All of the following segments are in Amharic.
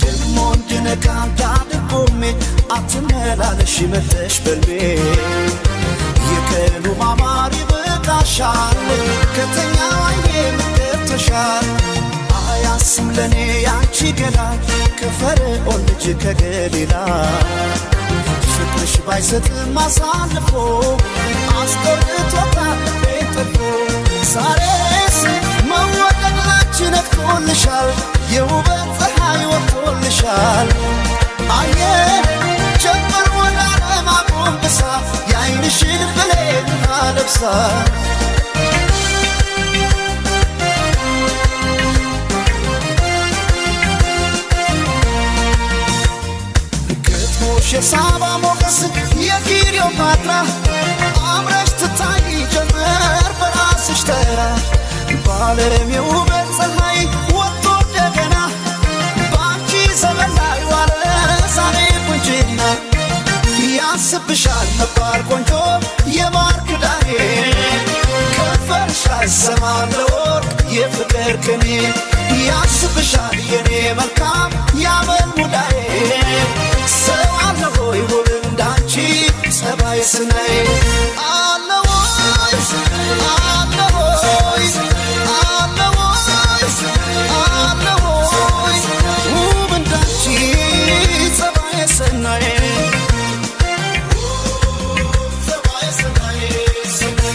ደሞ እንድነቃ እንዳልቆሜ አትመላለሽ መተሽ በልቤ፣ የቀኑ ማማር ይበቃሻል፣ ከተኛው አይኔ ገብተሻል። አያስም ለኔ ያንቺ ገላ ከፈርዖን ልጅ ከገሊላ። ፍቅርሽ ባይሰጥም አሳልፎ አስቆርጦታል ልቤን ጠልፎ። ዛሬስ መወደድ ላንቺ ነግቶልሻል፣ የውበት ፀሐይ ወጥቶልሻል። አየ ጀምር ወደ ዓለም አጎንብሳ የአይንሽን ብሌን አለብሳ። ግጥሞሽ የሳባ ሞገስ የክሊዮፓትራ፣ አምረሽ ትታይ ጀመር በራስሽ ተራ። ባለም የውበት ፀሐይ ወጥቶ እንደገና በአንቺ ዘመን ላይ ዋለ ዛሬ ቁንጅና። ያንስብሻል መባል ቆንጆ የማር ክዳኔ፣ ከንፈርሽ አይሰማም ለወርቅ የፍቅር ቅኔ። ያንስብሻል የኔ መልካም ያመል ሙዳዬ፣ ሰው አለ ሆይ ውብ እንዳንቺ ጸባይ ስናይ? አለ ወይ፣ አለ ወይ፣ አለ ወይ፣ አለ ወይ ውብ እንዳንቺ ጸባይ ሰናይ? ጸባይ ሰናይ ሰናይ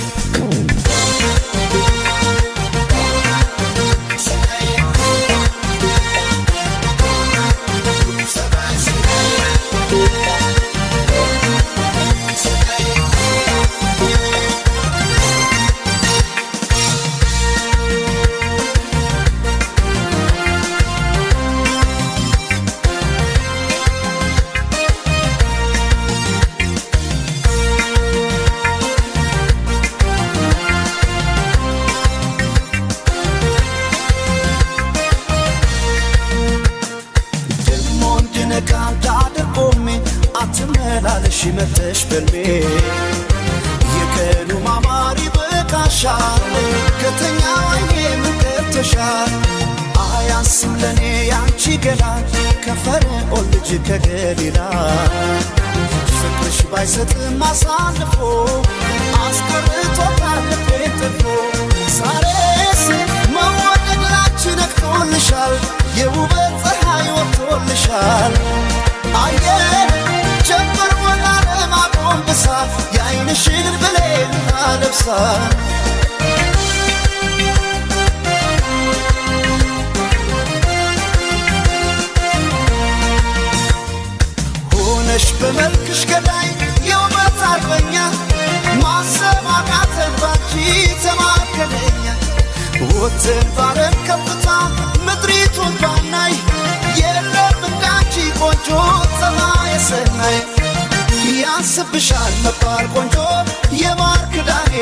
ሰናይ ጸባይ ሰናይ ሰናይ። ደሞ እንድነቃ እንዳደርጎሜ አትመላለሽ መተሽ በልሜ፣ የቀኑ ማማር ይበቃሻል፣ ከተኛው አይኔ ምን ገብተሻል። አያንስም ለኔ ያንቺ ገላ ከፈርዖን ልጅ ከገሊላ። ፍቅርሽ ባይሰጥም አሳልፎ አስቀርቶታል ልቤን ጥልፎ። ዛሬስ መወደድ ላንቺ ነግቶልሻል፣ የውበት ፀሐይ ወጥቶልሻል። አየ ጀምር ወደ ዓለም አጎንብሳ የአይንሽን ብሌን አለብሳ። ሆነሽ በመልክሽ ገዳይ የውበት አርበኛ፣ ማሰብ አቃተን ባንቺ ተማከለኛ። ወጥተን ባለም ከፍታ ምድሪቱን ባናይ የለም እንዳንቺ ቆንጆ ፀባየ ሰናይ። ያንስብሻል መባል ቆንጆ የማር ክዳኔ፣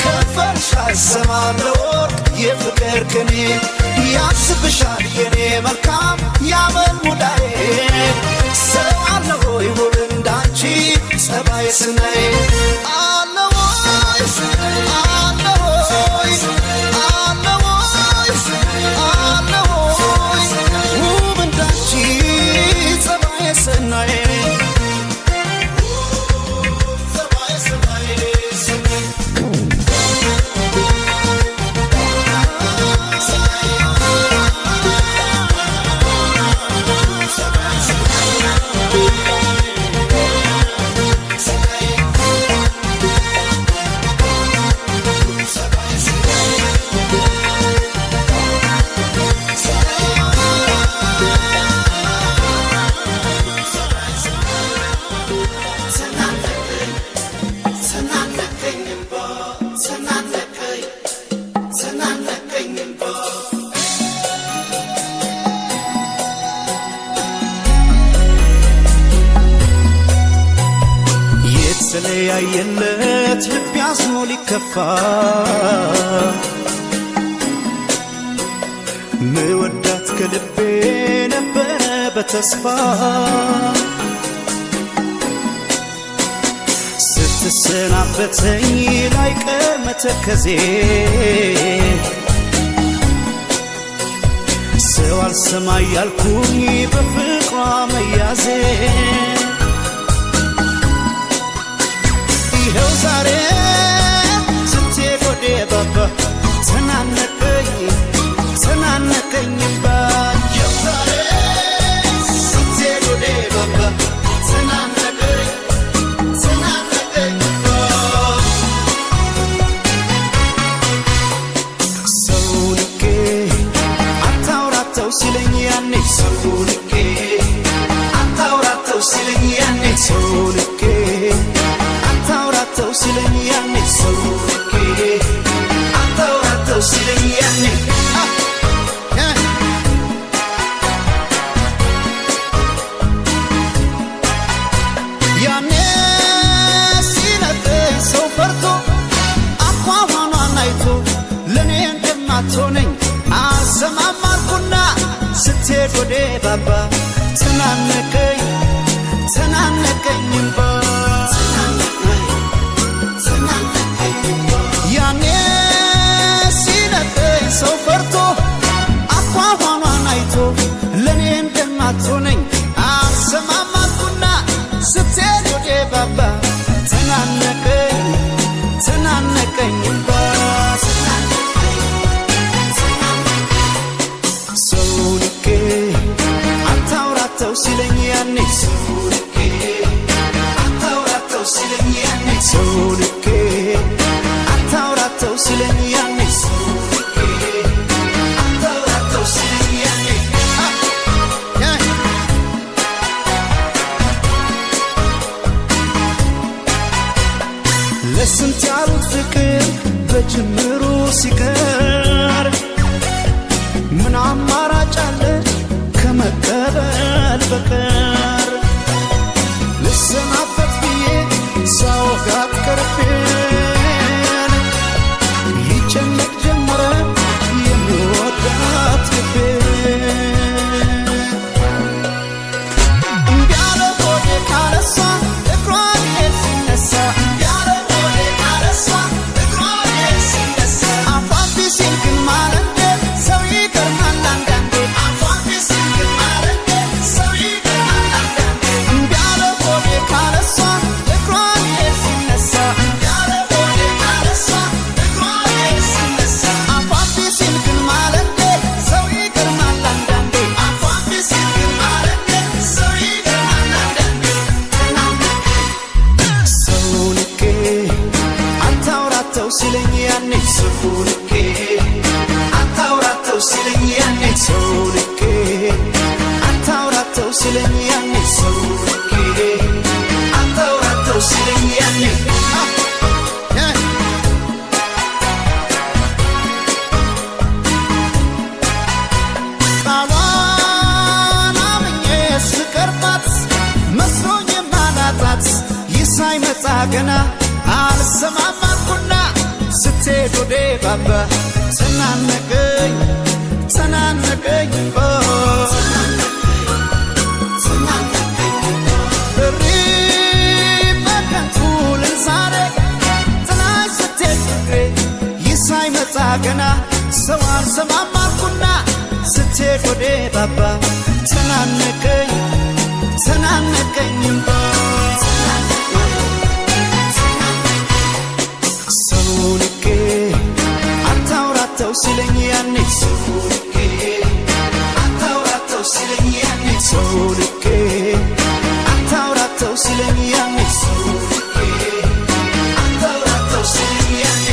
ከንፈርሽ አይሰማም ለወርቅ የፍቅር ቅኔ። ያንስብሻል የኔ መልካም ያመል ሙዳዬ፣ ሰው አለ ሆይ ውብ እንዳንቺ ጸባይ ስናይ? አለ ወይ፣ አለ ወይ፣ አለ ወይ፣ አለ ወይ ውብ እንዳንቺ ጸባይ ሰናይ? ጸባይ ሰናይ ሰናይ። የተለያየለት ልብ ያዝኖ ሊከፋ ምወዳት ከልቤ ነበረ በተስፋ ስትሰናበተኝ ላይቀር መተከዜ ሰው አልሰማ ያልኩኝ በፍቅሯ መያዜ ይኸው ዛሬ ስትሄድ ወዴ ባባ ተናነቀኝ ተናነቀኝ እምባ ይኸው ዛሬ ስትሄድ ወዴ ባባ ተናነቀኝ ተናነቀኝ እምባ ሰው ንቄ አታውራተው ሲለኝ ያኔ ሰው ንቄ አታውራተው ሲለኝ ያኔ ሰው ንቄ አታውራተው ሲለኝ ያኔ ሰው ንቄ አታውራተው ሲለኝ ያኔ ያኔ ሲነቀኝ ሰው ፈርቶ አኳኋኗን አይቶ ለእኔ እንደማትሆነኝ አልሰማም አልኩና ስትሄድ ወዴ ባባ ተናነቀኝ ተናነቀኝ እምባ ያኔ ሲነቀኝ ሰው ፈርቶ አኳኋኗን አይቶ ለእኔ እንደማትሆነኝ አልሰማም አልኩና ስትሄድ ወዴ ባባ ተናነቀኝ ተናነቀኝ እምባ ሰው ንቄ አታውራተው ሲለኝ ያኔ ሰው ንቄ አታውራተው ሲለኝ ያኔ ሰው ንቄ አታውራተው ሲለኝ ያኔ ሰው ንቄ አታውራተው ሲለኝ ያኔ ለስንት ያሉት ፍቅር በጅምሩ ሲቀር ምን አማራጭ አለ ከመቀበል በቀር? ልሰናበት ብዬ ሳወጋት ቀርቤን ይጨነቅ ጀመረ የሚወዳት ልቤ። እምቢ አለ ሆዴ ካለሷ እግሯ ሊሄድ ሲነሳ እምቢ አለ ሆዴ ካለሷ እግሯ ሊሄድ ሲነሳ አፏን ቢሲል ግን ማለንዴ ሰው ይገርማል አንዳንዴ አፏን ቢሲል ግን ማለንዴ ሰው ይገርማል አንዳንዴ እምቢ አለ ሆዴ ካለሷ እግሯ ሊሄድ ሲነሳ እምቢ አለ ሆዴ ካለሷ እግሯ ሊሄድ ሲነሳ አፏን ቢሲል ግን ማለንዴ ሰው ይገርማል አንዳንዴ አፏን ቢሲል ግን ማለንዴ ሰው ይገርማል አንዳንዴ ሰው ንቄ አታውራተው ሲለኝ ያኔ ሰው ንቄ አታውራተው ሲለኝ ያኔ ሰው ንቄ አታውራተው ሲለኝ ያኔ ሰው ንቄ አታውራተው ሲለኝ ያኔ ቃሏን አምኜ ስቀርባት መስሎኝ የማላጣት ይህ ሳይመጣ ገና አልሰማም አልኩና ስትሄድ ወዴ ባባ ተናነቀኝ ተናነቀኝ እምባ እሪ በከንቱ ልል ዛሬ ጥላኝ ስትሄድ ፍቅሬ ይህ ሳይመጣ ገና ሰው አልሰማም አልኩና ስትሄድ ወዴ ባባ ተናነቀኝ ተናነቀኝ እምባ ሰው ንቄ አታውራተው ሲለኝ ያኔ ሰው ንቄ አታውራተው ሲለኝ ያኔ ሰው ንቄ አታውራተው ሲለኝ ያኔ ሰው ንቄ አታውራተው ሲለኝ ያኔ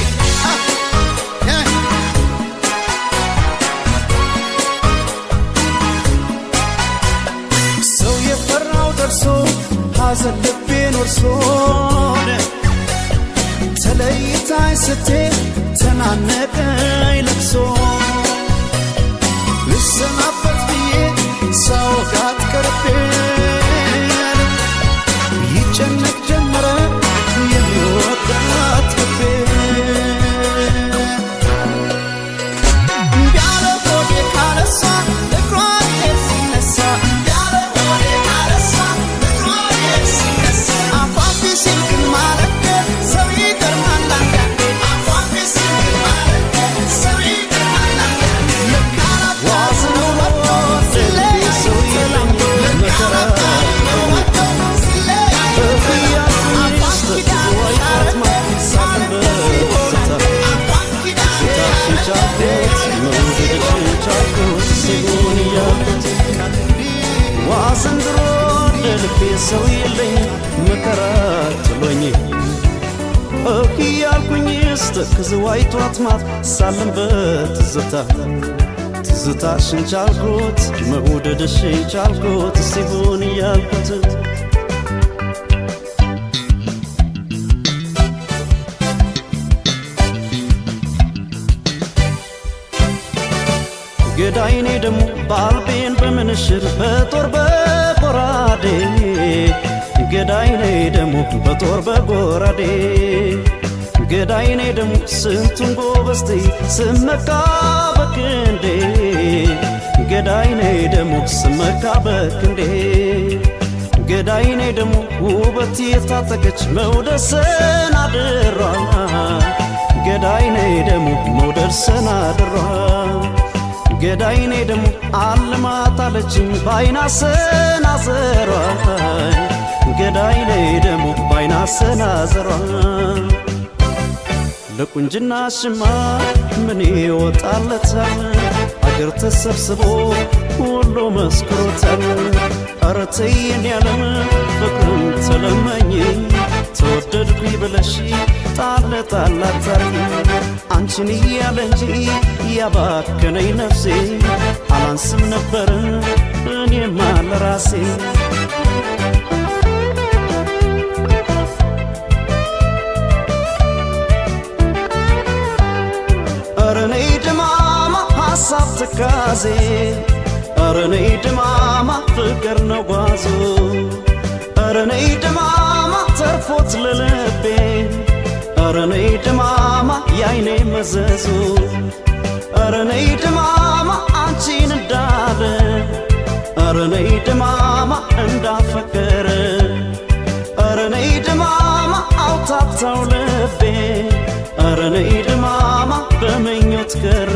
ሰው የፈራው ደርሶ ሐዘን ልቤን ወርሶን ተለይታኝ ስትሄድ ተናነቀኝ ለቅሶ ልሰናበት ብዬ ሳወጋት ቀርቤን ይጨነቅ ጀመረ ለልቤ ሰው የለኝ መከራ ጥሎኝ እህ እያልኩኝ ስተክዝ ዋይቷት ማት ሳለም በትዝታ ትዝታሽን ቻልኩት መውደድሽን ቻልኩት ሲሆን እያልኩት ገዳይኔ ደሞ ባልቤን በምንሽር በጦር በጎራዴ ገዳይኔ ደሞ በጦር በጎራዴ ገዳይኔ ደሞ ስንቱን ጎበዝቴ ስመካ በክንዴ ገዳይኔ ደሞ ስመካ በክንዴ ገዳይኔ ደሞ ውበት የታጠቀች መውደድ ሰናድሯ ገዳይኔ ደሞ መውደድ ሰናድሯ ገዳይኔ ደሞ አልማታለችኝ ባይና ሰናዘሯ ገዳይኔ ደሞ ባይና ሰናዘሯ ለቁንጅናሽማ ምን ይወጣለታል አገር ተሰብስቦ ሁሉ መስክሮታል። ኧረ ተይ የኔ ዓለም ፍቅርን ተለመኝ ተወደድኩኝ ብለሽ ጣል ጣል አታርጊ አንቺን እያለ እንጂ ያባከነኝ ነፍሴ አላንስም ነበር እኔማ ለራሴ። ኧረ ነይ ድማማ ሐሳብ ትካዜ ኧረ ነይ ድማማ ፍቅር ነው ጓዙ ኧረ ነይ ድማማ ተርፎት ለልቤ ኧረ ነይ ድማማ ያይኔ መዘዙ ኧረ ነይ ድማማ አንቺን እንዳለ ኧረ ነይ ድማማ እንዳፈቀረ ኧረ ነይ ድማማ አውታታው ልቤ ኧረ ነይ ድማማ በምኞት ቀረ።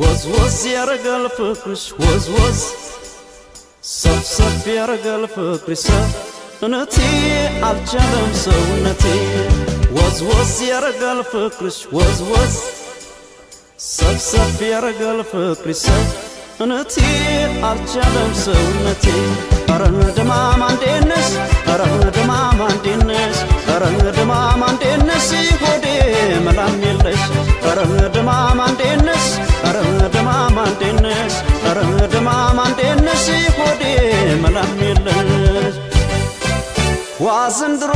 ወዝ ወዝ ያረጋል ፍቅርሽ ወዝ ወዝ ሰፍ ሰፍ ያረጋል ፍቅርሽ ሰውነቴ አልቻለም ሰውነቴ ወዝ ወዝ ያረጋል ፍቅርሽ ወዝ ወዝ ሰፍ ሰፍ ያረጋል ፍቅርሽ ሰውነቴ አልቻለም ሰውነቴ። ኧረ ድማማ እንዴት ነሽ ኧረ ድማማ እንዴት ነሽ ኧረ ድማማ እንዴት ነሽ ሆዴ መላም የለሽ ኧረ ድማማ እንዴት ነሽ ኧረ ድማማ እንዴት ነሽ ኧረ ድማማ እንዴት ነሽ ሆዴ መላም የለሽ። ዋ ዘንድሮ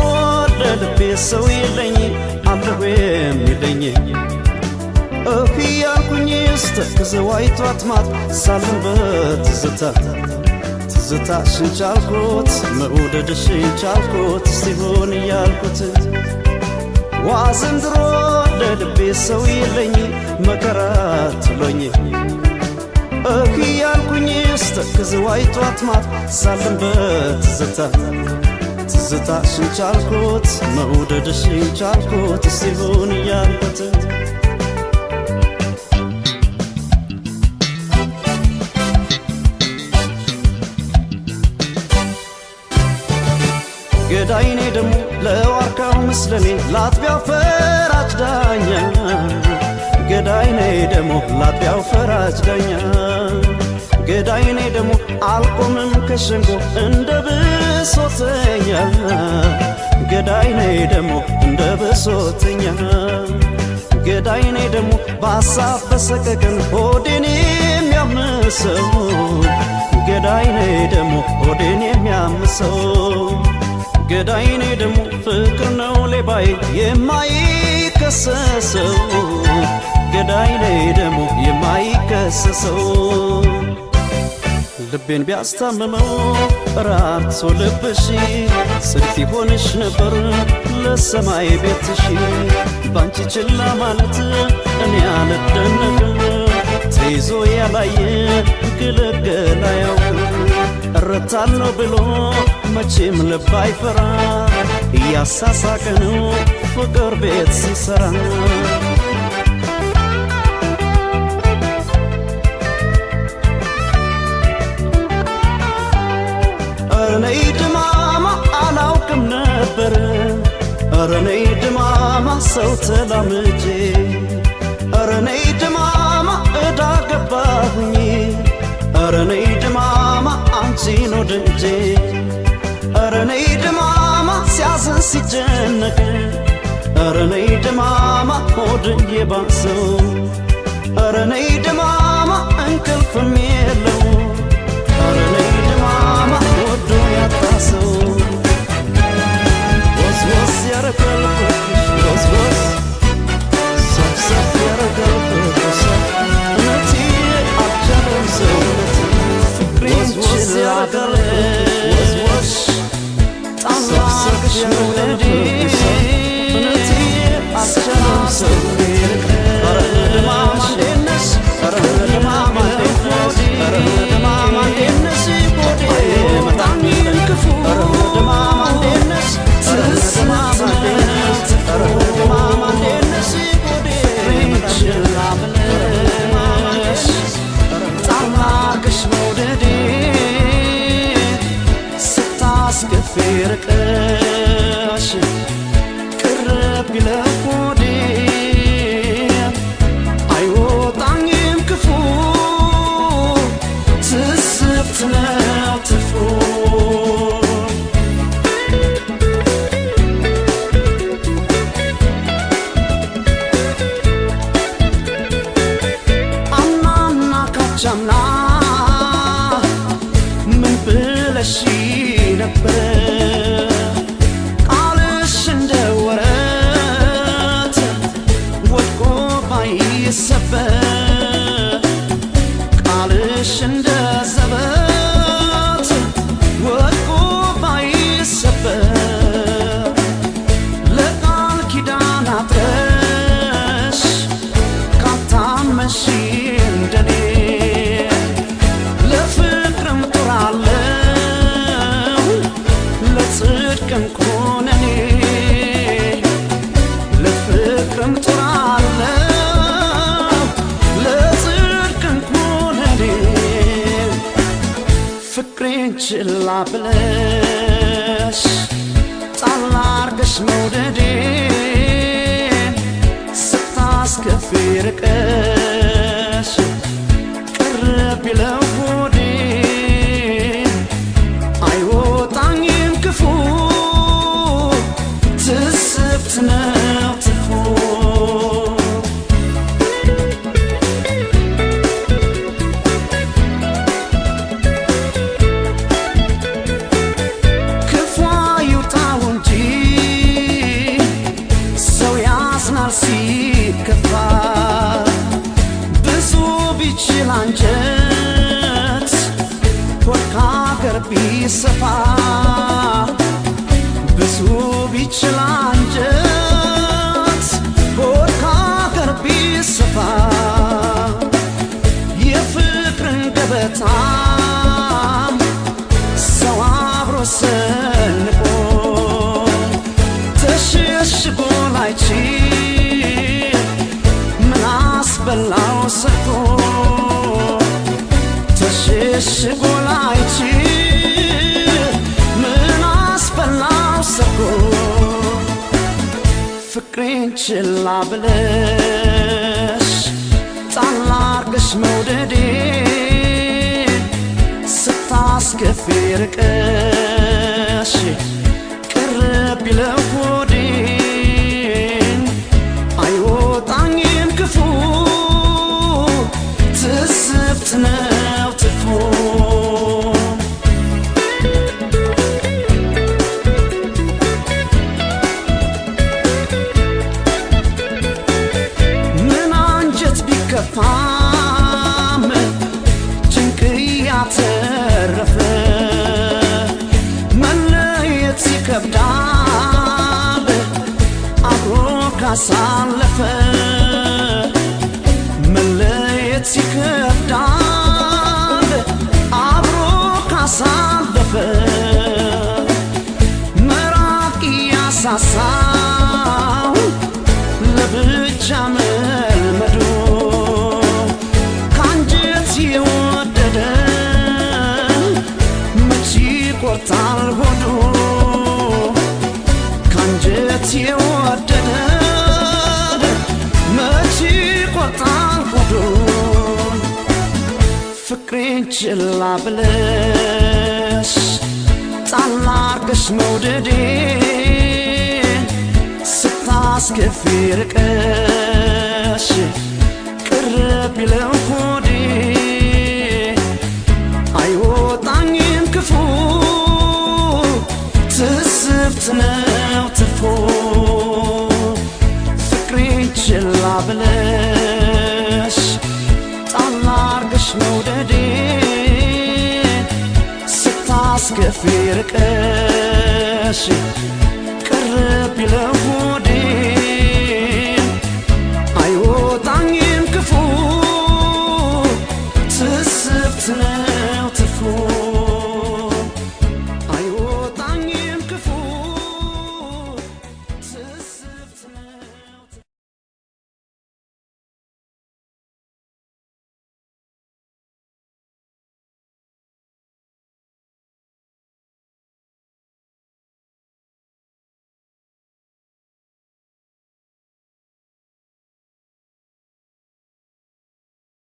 ለልቤ ሰው የለኝ አለሁ የሚለኝ እህ እያልኩኝ ስተክዝ ዋይቷት ማት ሳለም በትዝታ ትዝታሽን ቻልኩት መውደድሽን ቻልኩት ሲሆን እያልኩት ዋ ዘንድሮ ለልቤ ሰው የለኝ መከራ ጥሎኝ እህ እያልኩኝ ስተክዝ ዋይቷት ማት ሳለም በትዝታ ትዝታሽን ቻልኩት መውደድሽን ቻልኩት ሲሆን እያልኩት። ገዳይኔ ደሞ ለዋርካው ምስለኔ ላጥቢያው ፈራጅ ዳኛ ገዳይኔ ደሞ ላጥቢያው ፈራጅ ዳኛ ገዳይኔ ደሞ አልቆምም ከሸንጎ እንደ ብሶተኛ ገዳይኔ ደሞ እንደ ብሶተኛ ገዳይኔ ደሞ በሐሳብ በሰቀቀን ሆዴን የሚያምሰው ገዳይኔ ደሞ ሆዴን የሚያምሰው ገዳይኔ ደሞ ፍቅር ነው ሌባዬ የማይከሰሰው ገዳይኔ ደሞ የማይከሰሰው ልቤን ቢያስታምመው ራርቶ ልብሽ ጽድቅ ይሆንሽ ነበር ለሰማይ ቤትሽ ባንቺ ችላ ማለት እኔ አልደነቅም ተይዞ ያላየ ግልግል አያውቅም እረታለሁ ብሎ መቼም ልብ አይፈራ እያሳሳቀ ነው ፍቅር ቤት ሲሰራ። ኧረ ነይ ድማማ አላውቅም ነበር ኧረ ነይ ድማማ ሰው ተላምጄ ኧረ ነይ ድማማ እዳ ገባሁኝ ኧረ ነይ ድማማ አንቺ አንቺን ወድጄ ኧረ ነይ ድማማ ሲያዝን ሲጨነቅ ኧረ ነይ ድማማ ሆድዬ ባሰው ኧረ ነይ ድማማ እንቅልፍም የለው ኧረ ነይ ድማማ ወዶ ያጣሰው ወስ ወስ ያረጋል ፍቅርሽ ወስ ወስ ሰፍ ሰፍ ያረጋል ፍቅርሽ ሰፍ እውነቴ አልቻለም ሰውነቴ ፍቅሬን ችላ ወስ ወስ ጣል አድርገሽ መውደዴ እውነቴ አልቻለም ሰውነቴ ኧረ ድማማ እንዴት ነሽ ኧረ ድማማ እንዴት ነሽ ኧረ ድማማ እንዴት ነሽ ሆዴ መጣኝ ክፉ ኧረ ድማማ እንዴት ነሽ ኧረ ድማማ እንዴት ነሽ ኧረ ድማማ እንዴት ነሽ ሆዴ ችላ ብለሽ ጣል አድርገሽ መውደዴ ስታስከፊ ርቀሽ ቅርብ ቢለው ሆዴ አይወጣኝም ክፉ ትስብት ነው ትርፉ። አምናና ካቻምና ምን ብለሽ ነበር? ቃልሽ እንደ ወረት ወድቆ ባይሰበር ቃልሽ እንደ ዘበት ወድቆ ባይሰበር ለቃል ኪዳን አጥረሽ ካታመንሽ እንደኔ ለፍቅርም ጦር አለው ለጽድቅም ኩነኔ ለፍቅርም ጦር አለው ለጽድቅም ኩነኔ ፍቅሬን ችላ ብለሽ ጣል አድርገሽ መውደዴን ስታስከፊ ርቀሽ ቅርብ ቢለው ሆዴ አይወጣኝም ክፉ ትስብት ነው ትርፉ። ክፉ አይውጣው እንጂ ሰው ያዝናል ሲከፋ ብዙ ቢችል አንጀት ሆድ ከአገር ቢሰፋ ብዙ ቢችል አንጀት ሆድ ከአገር ቢሰፋ የፍቅርን ገበታ ሰው አብሮ ሰንቆ ተሸሽጎ ላይችል ምን አስበላው ሰርቶ ተሸሽጎ ላይችል ምን አስበላው ሰርቶ ፍቅሬን ችላ ብለሽ ጣል አድርገሽ መውደዴን ስታስከፊ ርቀሽ ቅርብ ቢለው ሆዴን አይወጣኝም ክፉ ትስብት ነው ትርፉ። ምን አንጀት ቢከፋም ጭንቅ ያተረፈ መለየት ይከብዳል አብሮ ካሳለፈ መለየት ይከብዳል አብሮ ካሳለፈ መራቅ ያሳሳው ለብቻ መልመዱ ከአንጀት የወደደ መች ይቆርጣል ሆዱ ከአንጀት የወደደ መች ይቆርጣል ሆዱ ፍቅሬን ችላ ብለሽ አርገሽ መውደዴን ስታስከፊ ርቀሽ ቅር ቢለው ሆዴ አይወጣኝም ክፉ ትስብት ነው ትርፎ። ፍቅሬን ችላ ብለሽ ጣል አርገሽ መውደዴን ስታስከፊ ርቀሽ ቅር ቢለው ሆዴ አይወጣኝም ክፉ ትስብት ነው ትርፉ።